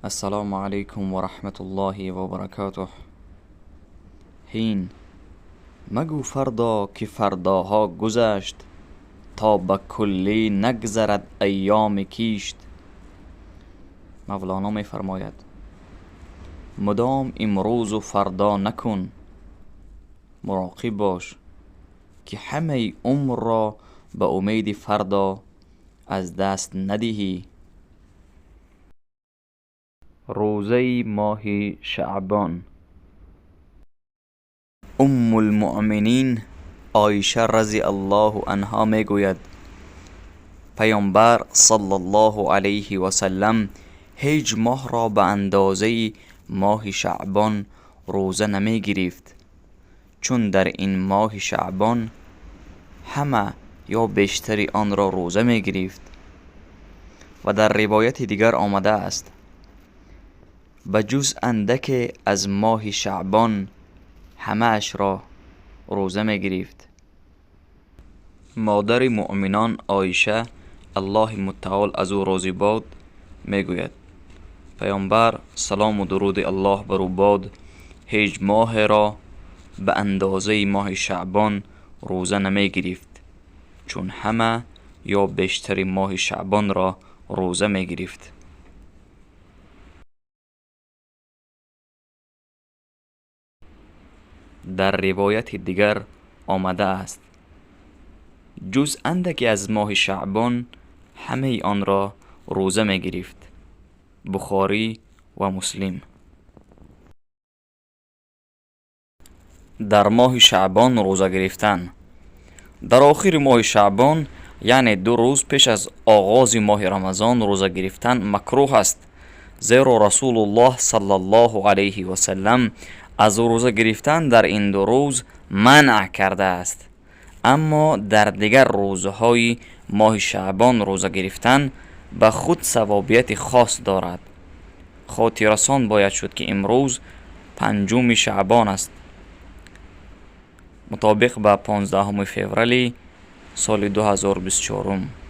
Ассалому алайкум ва раҳматуллоҳи ва баракотуҳ. Ҳин магӯ фардо, ки фардоҳо гузашт, то ба куллӣ нагзарад айёми кишт. Мавлоно мефармояд: мудом имрӯзу фардо накун, муроқиб бош, ки ҳамаи умрро ба умеди фардо аз даст надиҳӣ. Рӯзаи моҳи Шаъбон. Уммулмуъминин Оиша разиаллоҳу анҳо мегӯяд: Паёмбар саллаллоҳу алайҳи васаллам ҳеҷ моҳро ба андозаи моҳи Шаъбон рӯза намегирифт, чун дар ин моҳи Шаъбон ҳама ё бештари онро рӯза мегирифт. Ва дар ривояти дигар омадааст: ба ҷуз андаке аз моҳи Шаъбон ҳамаашро рӯза мегирифт. Модари муъминон Оиша, Аллоҳи мутаол аз ӯ розӣ бод, мегӯяд: Паёмбар, салому дуруди Аллоҳ бар ӯ бод, ҳеҷ моҳеро ба андозаи моҳи Шаъбон рӯза намегирифт, чун ҳама ё бештари моҳи Шаъбонро рӯза мегирифт. Дар ривояти дигар омадааст: ҷуз андаке аз моҳи Шаъбон ҳамаи онро рӯза мегирифт. Бухорӣ ва Муслим. Дар моҳи Шаъбон рӯза гирифтан. Дар охири моҳи Шаъбон, яъне 2 рӯз пеш аз оғози моҳи Рамазон, рӯза гирифтан макрӯҳ аст, зеро Расулуллоҳ саллаллоҳу алайҳи васаллам аз рӯза гирифтан дар ин 2 рӯз манъ кардааст. Аммо дар дигар рӯзҳои моҳи Шаъбон рӯза гирифтан ба худ савобияти хос дорад. Хотиррасон бояд шуд, ки имрӯз 5 Шаъбон аст, мутобиқ ба 15 феврали соли 2024.